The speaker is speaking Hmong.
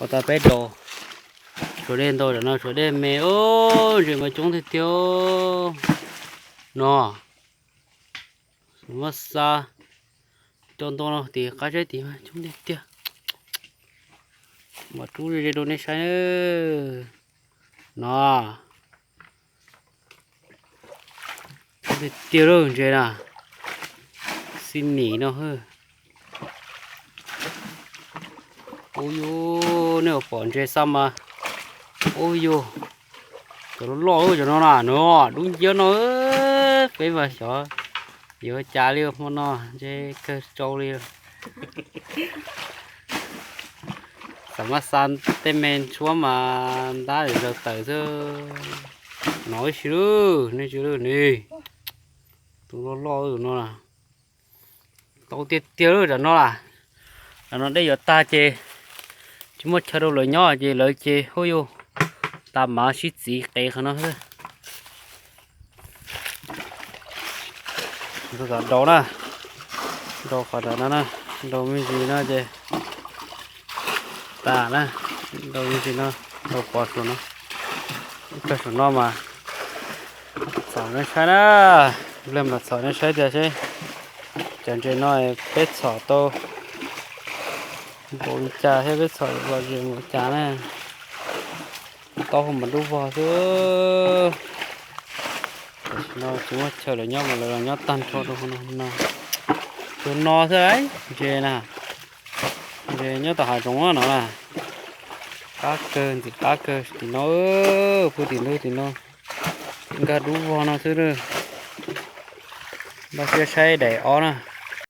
Ua tau peb daus, tshuav dej ntau tam no tshuav dej me os, ntses mas coob tiag tiag no. Muab xa coj nto no tim qab tsheb tim mas coob tiag tiag. Mam rub ze rau nej saib no. Tiag tiag lawm ntses na, xib nim no. Ub yus, nej ua pom ntses xa mas, ub yus, cov loj loj cov no na, no dub nciab no, peb mas xyov yuav cas li hmo no, ntses kawg tsau li. Xam mab xa tej me tshuab mas ntab zaws tawm xwb. No ib si lawm, nej tsis lawm ne. Tus loj loj no na, tau tiag tiag lawm tam no las. Tam no dej yuav tag ces tsis muaj chaw rau lawv nyob ces lawv ces hu yus tas mav sib txiv qev qhov no xwb. Tus tom daus na, daus qhov tom no na, daus me ntsis no ces tas na, daus me ntsis no, daus pov saum no, ib tog saum no mas txhom nej saib na, ib pliag mas txhom nej saib tias seb cov ntses no peb txhom tau npaum li cas thiab peb txhom los zem npaum li cas na. Taub hau mas dub vog xwb. Tam sim no tsis muaj chaw lawv nyob mas lawv los nyob tag nrho rau hauv no no. Tsuas no xwb lauj, ntses na, ntses nyob tom hav zoov no na. Qab kawg ntxim qab kawg tim no, pw tim ntug tim no, nkag dub vog no xwb. Npaj siab saib daim ob na.